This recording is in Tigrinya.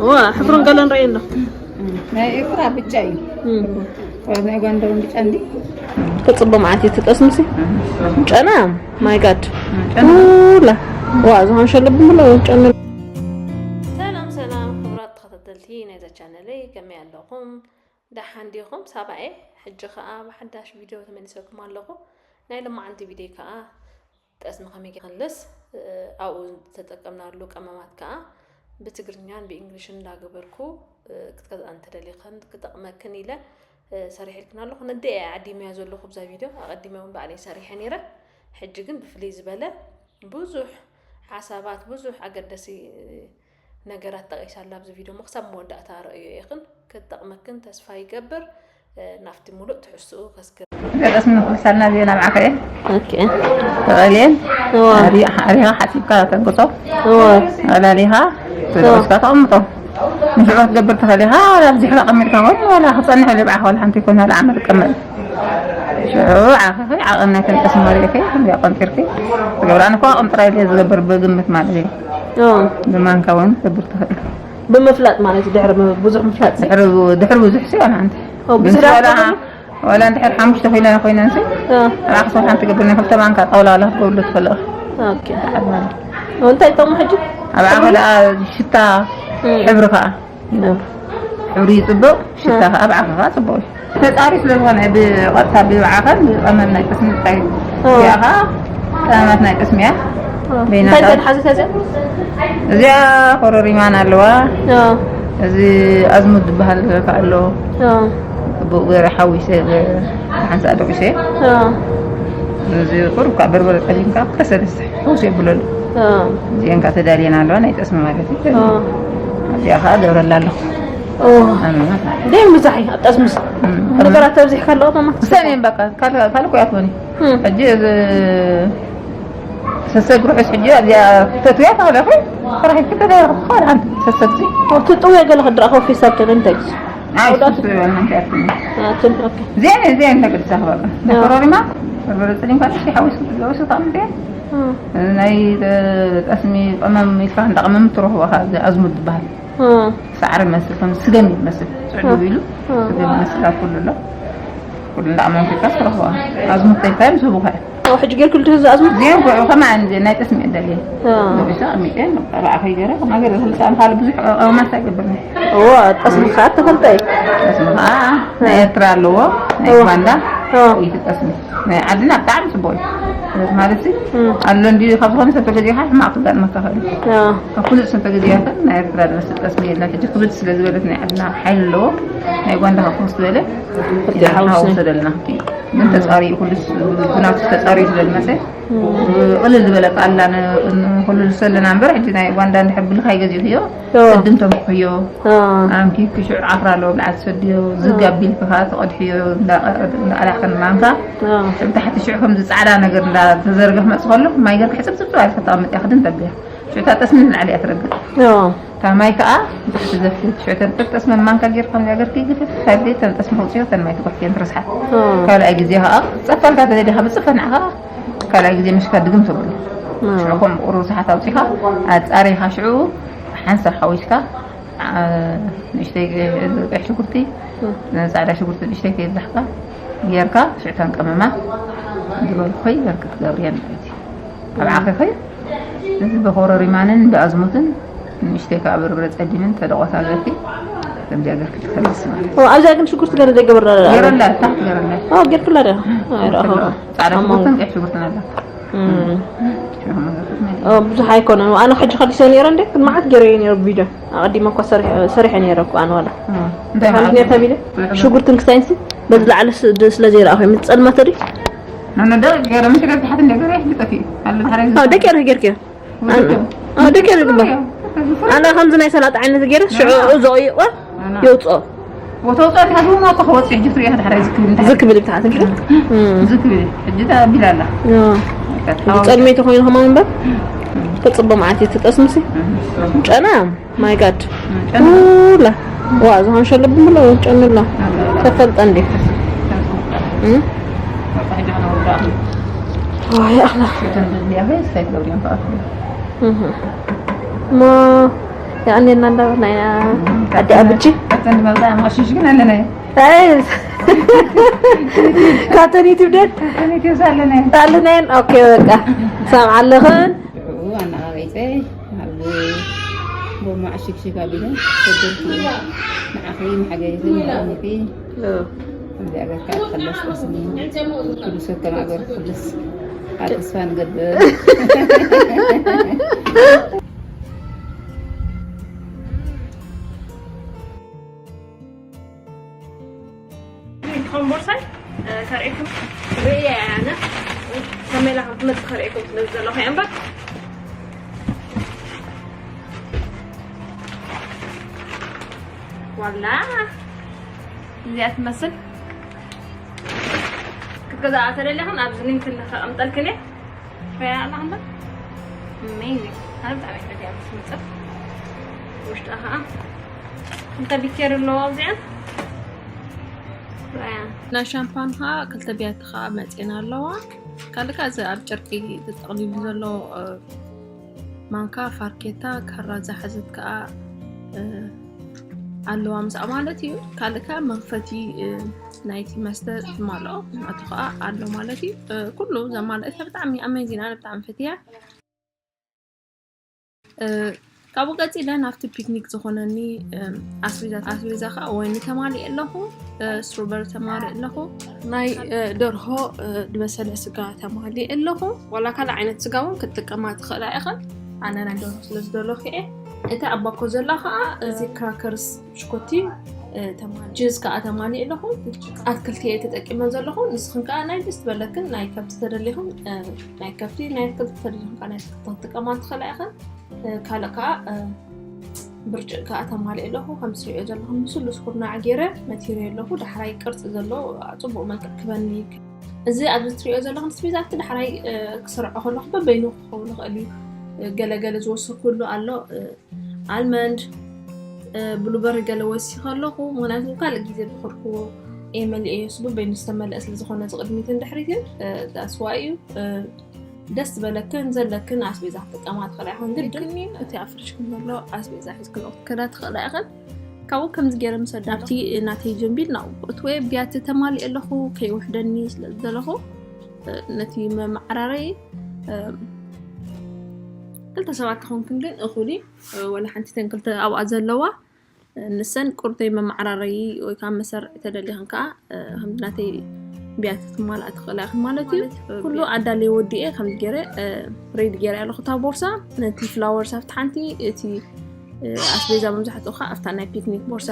ዋ፣ ሕፍሮን ገለን ረእየ ኣሎ። ናይ ኤርትራ ብጫ እዩ። እም። ወይ ናይ ጓንዳ እውን ብጫ እንዲ? ተጽቦ መዓት እዩ ትጠስምሲ። ጨና፣ ማይ ጋድ። ጨና። ኩላ። ዋ፣ ዝኾን ሸለብ ምሎ ጨና። ሰላም ሰላም፣ ክቡራት ተኸታተልቲ ናይዛ ቻነለይ፣ ከመይ ኣለኹም? ደሓን ዲኹም? ሳባኤ፣ ሕጂ ኸኣ ብሓዳሽ ቪድዮ ተመሊሰኩም ኣለኹ። ናይ ሎማዓንቲ ቪድዮ ከኣ ጠስሚ ከመይ ክኽልስ፣ እ፣ ኣብኡ ዝተጠቀምናሉ ቀመማት ከኣ ብትግርኛን ብእንግሊሽን እንዳገበርኩ፣ እ፣ ክትገዝኣን እንተደሊኽን ክጠቕመክን ኢለ፣ እ፣ ሰሪሐልክን ኣለኹ። ነደ እየ ዓዲመያ ዘለኹ ብዛ ቪድዮ። ኣቐዲመ እውን ባዕለይ ሰሪሐ ነይረ። ሕጂ ግን ብፍልይ ዝበለ ብዙሕ ሓሳባት፣ ብዙሕ ኣገደሲ ነገራት ጠቒሳ ኣላ ኣብዚ ቪድዮ። እሞ ክሳብ መወዳእታ ረእዮ ኢኽን። ክትጠቕመክን ተስፋ ይገብር። እ፣ ናብቲ ሙሉእ ትሕዝትኡ ከስግር። ገለስ ምንክልሳልና ዜና ብዓኸ እየ። ኦኬ። ተቐልየን። እዋ። ኣሪ-፣ ኣሪኻ ሓጺብካ ተንቅጾ። እዋ። ኣላሊኻ ተንቅስካ ተቐምጦ። ንሽዑ ክትገብር ትኽእል ኢኻ። ዋላ ኣብዚሕካ ቀሚጥካ ኾይኑ ዋላ ክጸንሕ ልብዓኻ ዋላ ሓንቲ ይኮን ዋላ ዓመት ትቀመጥ። ሽዑ ዓኸኸ ዓቐን ናይ ተንቀስ ማሪእከ ከምዚኣ ቀንጢርኪ ትገብራ። ኣነ እኮ ኣቐምጥራ ኢለ ዝገብር ብግምት ማለት እዩ። እዋ። ብማንካ እውን ትገብር ትኽእል። ብምፍላጥ ማለት እዩ፣ ድሕሪ ም-፣ ብዙሕ ምፍላጥ ሲ? ድሕሪ ብ-፣ ድሕሪ ብዙሕ ሲ ዋላ ሓንቲ። ኦ፣ ብዙሕ ግን ዳርጋ ዋላ፣ ተብሉ? ዋላ እንድሕር ሓሙሽተ ኮይነን ኮይነን ሲ፣ እ። ኣብ ዓኽሶ ሓንቲ ገብርና ክልተ ማንካ ጣውላ ዋላ ክትገብርሉ ትኽእል ኢኻ። ኦኬ። ተዓል ማለት። ኦ፣ እንታይ ጥቕሙ ሕጂ? ኣብ ዓኸ ትብሉ? ደኣ ሽታ፣ እ። ሕብሪ ከኣ። እ። ሕብሪ ይጽብቕ፣ ሽታ እ። ከኣ ኣብ ዓኸ ከኣ ጽቡቕ እዩ። ተጻሪ ስለ ዝኾነ ብቐጥታ ብዓኸን ብቐመም ናይ ጥስሚ እንታይ ኦ። እዚኣ ኸዓ ቀመማት ናይ ጥስሚ እያ። ኦ። በይናታ እንታይ እንታይ ሓዘት እዚኣ? እዚኣ ኮረሪማን ኣለዋ። ኦ። እዚ ኣዝሙድ ዝበሃል ከ ኣሎ። ኦ። ጽቡቕ ገይረ ሓዊሰ፣ ሓንሳእ ደቂሰ። ኦ። እዚ ቁሩብ ከዓ በርበረ ጠሊምካ ክልተ ሰለስተ ሕውስ የብለሉ። ኦ። እዚአን ከዓ ተዳልየን ኣለዋ ናይ ጠስሚ ማለት እዩ። ኦ። እዚኣ ከዓ ገብረላ ኣለኹ። ኦ። ኣመማት ማለት እዩ። ደይ ምዛሒ ኣብ ጠስምስ። እም። ነገራት ተብዚሕካ ኣለዋ ማማ። ሰኔን በቃ፣ ካል-፣ ካልእ እኮ እያ ትኾኒ። እም። ሕጂ እዚ ሰሰግ ርሑስ ሕጂ ኣብዚኣ ተትውያ ተኽእለ እኮ፣ ተራኺብኪ ተዳረኽቲ እኮ ወላ ሓንቲ ሰሰግሲ። ኦ፣ ትጥውየ ገለ ክድረኣ ኮፊ ሳብ ተለ እንታይ ግዜ? ኣይ፣ ኣውዳት ሱስ ወላ ሓንቲ ኣትኒ። ኣትን፣ ኦኬ። ዜን፣ ዜን ተቅድሳ ክበቃ። ያ። ኮሮሪማ፣ በርበረ ጸሊም ካልሽ ሓዊስ ክትገበሱ ታምዴ። እም። ናይ፣ እ፣ ጠስሚ ቀመም ኢልካ እንዳቀመም ትረኽቦ፣ ካብ ኣዝሙድ ዝበሃል። እም። ሳዕሪ መስል፣ ከም ስገም ይመስል። ጽዕዱ እም። ኢሉ፣ እም። ስገም ይመስል ኣብ ኩሉ ኣሎ። ኩሉ እንዳቀመምካ ትረኽቦ። ኣዝሙድ ተይታይ ምስ ህቡኻ። ኦ፣ ሕጂ ጌርክሉ ትህዚ ኣዝሙ? ዜን ኮ-፣ ከማን ዜ ናይ ጠስሚ እደልየ። አ። ገቢሳ ኣሚጤን፣ ረብዓ ከይገረ፣ ከማ ገረ፣ ክልተ ኣምሳል ብዙሕ ቀመማት ኣይገብርን። እዎ፣ ጠስሚ ከዓ ተፈልጠ እዩ። ጠስሚ ከዓ ናይ ኤርትራ ኣለዎ፣ ናይ እዎ። ኡጋንዳ፣ እዎ። እዩ ጠስሚ። ናይ ዓድና ብጣዕሚ ጽቡቕ እዩ። ማለት ሲ፣ እም። ኣሎ እንዲ ካብ ዝኾነ ሰብ ተገዚእካ ሕማቕ ክጋጥመካ ይኽእል እዩ። አ። ካብ ኩሉ ሰብ ተገዚእካ ናይ ኤርትራ ዝመስል ጠስሚ የለን። ሕጂ ክብድ ስለ ዝበለት ናይ ዓድና ሓይሊ ኣለዎ። ናይ ኡጋንዳ ካብ ክስ ዝበለ፣ ክልተ ሓውሲ። ሓውሲ ዘለና። ግን ተጻሪኡ ኩሉስ ብናቱ ተጻሪኡ ስለ ዝመጸ፣ እም። ቅልል ዝበለ ቃላ ን-፣ ን-፣ ኩሉ ዝሰለና እምበር፣ ሕጂ ናይ ኡጋንዳ እንድሕር ብልካ ይገዚእክዮ፣ እዎ። ቅድም ተምክሕዮ፣ እዎ። ኣምኪ ክሽዕ ዓፍራ ኣለዎ፣ ብልዓት ሰድዮ፣ ዝግ እዎ። ኣቢልኪ ከኣ ተቐድሕዮ፣ እንዳ-፣ እንዳቐላሕክን ማንካ፣ እዎ። ሽዑ ታሕቲ ሽዑ ከምዚ ጻዕዳ ነገር እንዳተዘርገ ክመጽእ ከሎ፣ ማይ ገርካ ሕጽብጽብ ኣልካ ተቐምጥ እያ፣ ክድን ተብያ። ሽዑ እታ ጠስሚ ንላዕሊ እያ ትረግእ። እዎ። እታ ማይ ከኣ ብታሕቲ ዘፍልት። ሽዑ ተን ጠስሚ ማንካ ጌርካ ከምዚኣ ገርኪ ግፍፍ፣ ካልእ ተን ጠስሚ ከውጽዮ፣ ተን ማይ ትጉሕክየን ትረስሓ። እዎ። ካልኣይ ግዜ ከኣ ጸፋልካ ተደሊኻ ብጽፈ ንዓኻ ካልኣይ ግዜ ምሽካ ድግም ተብሎ። እዎ። ሽዑ ከምኡ ቁሩብ ሰሓት ኣውጺኻ ኣጻሪኻ ሽዑ ሓንሳብ ሓዊስካ፣ ዓ-፣ ንእሽተይ ቀይሕ ሽጉርቲ፣ እዎ። ጻዕዳ ሽጉርቲ ንእሽተይ ከየብዛሕካ ጌርካ ሽዑ ተን ቀመማ ዝበልኩ ኸይ ገርክ ትገብርየን ማለት እዩ። ኣብ ዓኺ ኸይ እዚ ብኮረሪማንን ብኣዝሙትን ንእሽተይ ከኣ በርበረ ጸሊምን ተደቆሳ ገርኪ ከምዚኣ ገርኪ ትፈልስ ማለት እዩ። ኦ፣ ኣብዚኣ ግን ሽጉርቲ ገለ ዘይገበርና ዶ? ገይረላ፣ ታሕቲ ገይረላ። ኦ፣ ጌርክላ ዶ? ኣይረኣኹ። ጻዕዳ ኣብ መንጎ። ሽጉርትን ቀይሕ ሽጉርትን ኣላ። እም። ሽጉርቲ መሊእ። ኦ፣ ብዙሕ ኣይኮነን። ኣነ ሕጂ ከሊሰ ነይረ እንዴ? ግን መዓት ገይረ እየ ነይረ ብቪድዮ። ኣቐዲመ እኮ ሰሪሐ፣ ሰሪሐ ነይረ እኮ ኣነ ዋላ። ኦ፣ እንታይ ሓንቲ ማለት ነታ እዩ? ቪድዮ? ሽጉርትን ክስታይንሲ በዚ ላዕሊ ስ-፣ ድ-፣ ስለ ዘይረኣኹ እየ። ምስ ጸልመተ ድዩ? ኖ፣ ኖ፣ ደቂ ገይረ፣ ምሽ ገይረ፣ ታሕቲ እንደ ገይረ፣ ይጠፊእ። ኣሎ፣ ታዲያ ኦ፣ ደቂ ገይረ፣ ገይረ። ወዲቱ። ኦ፣ ደቂ ገይረ ግባ። ኣነ ከምዚ ናይ ሰላጣ ዓይነት ገይረ፣ ሽዑ ኣና። እዞ ይቆ ኣና። የውፅኦ። ወተውፅኦ፣ ታዲያ እሞ እኮ ከወፅእ፣ ሕጂ ትሪኦ፣ ታዲያ ዝክብል፣ እንታይ? ዝክብል ብታሕቲ፣ እንግዲህ። እም። ዝክብል፣ ሕጂ ተቢላ ኣላ። ኦ። በቃ፣ ሕጂ ተሓዋዊሳ። ጸልመይቲ ኮይኑ ከማን እምበር፣ እም። ተጽቦ መዓት እዩ ትጠስምሲ። እም። ጨና። ማይ ጋድ። ጨና። ኩላ። ዋ፣ ዝሃን ሸለብ ብሎ ጨንላ። ተፈልጠ እንዴ? እም? ዋይ፣ ኣኽላ። እህ። እሞ የቐንየልና እንዳበልና ኢና። ዓዲ ኣብጂ ኣተን መብዛ መሽሽ ግን ኣለና። ኣይ፣ ካተን ዩቱብ ደድ ተኒክስ ኣለና። ኣለናየን። ኦኬ፣ በቃ ሰምዓ ኣለኽን። ብኡ ኣነቓቒፀ ኣብ ጎማ ዕሽግሽግ ኣቢለ ሰደልኪ ንዓኺ መሓገይትን ንዓኺ እዚኣ ገርካ ክኽለስ ቅርስኒ ኩሉ ሰብ ከም ኣገር ክኽለስ ኣብ ተስፋ ንገብር። ከም ቦርሳይ ከርእየኩም ርእየ ኣነ ከመይ ኢላ ከም ትመጽእ ከርእየኩም ስለ ዘለኹ እየ እምበር ዋላ እዚኣ ትመስል ክትገዛኣ ተደሊኽን ኣብዚ ሊንክ ከቐምጠልክን እየ ሪኣ ኣለኹ እምበር ኣሜዚንግ ኣነ ብጣዕሚ ፈትያ ምስ ትመጽእ ውሽጣ ከዓ ክልተ ቢኬር ኣለዋ እዚኣ ራያ ናይ ሻምፓን ከዓ ክልተ ቢያቲ ከዓ መፅኤን ኣለዋ ካልእ ከዓ እዚ ኣብ ጨርቂ ተጠቕሊሉ ዘሎ እ፣ ማንካ ፋርኬታ ካራ ዝሓዘት ከዓ እ፣ ኣለዋ ምስኣ ማለት እዩ ካልእ ከዓ መኽፈቲ እ፣ ናይቲ መስተ ዝማልኦ ናቱ ከዓ ኣሎ ማለት እዩ እ፣ ኩሉ ዘማልአት እያ ብጣዕሚ ኣሜዚን ኣነ ብጣዕሚ ፈትያ እ፣ ካብኡ ቀፂለ ናብቲ ፒክኒክ ዝኾነኒ እ፣ ኣስቤዛ ኣስቤዛ ከዓ ወይኒ ተማሊእ ኣለኹ እ፣ ስትሮበሪ ተማሪ ኣለኹ ናይ እ፣ ደርሆ እ፣ ዝበሰለ ስጋ ተማሊእ ኣለኹ ዋላ ካልእ ዓይነት ስጋ እውን ክትጥቀማ ትኽእላ ኢኽን ኣነ ናይ ደርሆ ስለ ዝደለኹ እየ እቲ ኣብ ባኮ ዘላ ከዓ እዚ ክራከርስ ሽኮቲ እ፣ ተማሊ ጅዝ ከዓ ተማሊ ኣለኹ ኣትክልቲ እየ ተጠቂመ ዘለኹ ንስኽን ከዓ ናይ ደስ ዝበለክን ናይ ከብቲ ተደሊኽን እ፣ ናይ ከብቲ ናይ ኣትክልቲ ተደሊኽን ከዓ ናይ ኣትክልቲ ክትጥቀማ ትኽእላ ኢኽን እ፣ ካልእ ከዓ እ፣ ብርጭቅ ከዓ ተማሊ ኣለኹ ከም ትሪኦ ዘለኹም ብስሉስ ኩርናዕ ገይረ መቲረ ኣለኹ ዳሕራይ ቅርፂ ዘለዎ ፅቡቅ መልክዕ ክበኒ እዚ ኣብዚ ትሪኦ ዘለኹም ስቤዛቲ ዳሕራይ እ፣ ክሰርዖ ከለኹ በበይኑ ክኸውን ይኽእል እዩ እ፣ ገለገለ ዝወሰኩሉ ኣሎ እ፣ ኣልመንድ እ፣ ብሉበሪ ገለ ወሲኸ ኣለኹ ምክንያቱ ካልእ ግዜ ዝኸድክዎ እየ መሊኤዮ ስቡ በይኑ ዝተመልአ ስለ ዝኾነ ዝቕድሚትን ድሕሪትን እ፣ that's why እዩ እ፣ ደስ ዝበለክን ዘለክን ኣስቤዛ ክትጥቀማ ትኽእላ ኢኹን ግድን እቲ ኣብ ፍሪጅክን ዘሎ ኣስቤዛ ሒዝክን ክትከዳ ትኽእላ ኢኽን ካብኡ ከምዚ ገይረ ምስ ወዳእኩ ናብቲ ናተይ ጀምቢል ናብኡ ክእትወ ቢያቲ ተማሊእ ኣለኹ ከይውሕደኒ ስለ ዝደለኹ ነቲ መመዓራረይ ክልተ ሰባት ተኾንክን ግን እኹል እዩ ወላ ሓንቲ ተን ክልተ ኣብኣ ዘለዋ ንሰን ቁርተይ መመዓራረይ ወይ ከዓ መሰርዒ ተደሊኽን ከዓ ከምዚ ናተይ ቢያቲ ትማልኣ ትኽእላ ኢኽን ማለት እዩ ኩሉ ኣዳለየ ወዲኤ ከምዚ ገይረ ሬዲ ገይረ ኣለኹ እታ ቦርሳ ነቲ ፍላወርስ ኣብቲ ሓንቲ እቲ ኣስቤዛ መብዛሕትኡ ከዓ ኣብታ ናይ ፒክኒክ ቦርሳ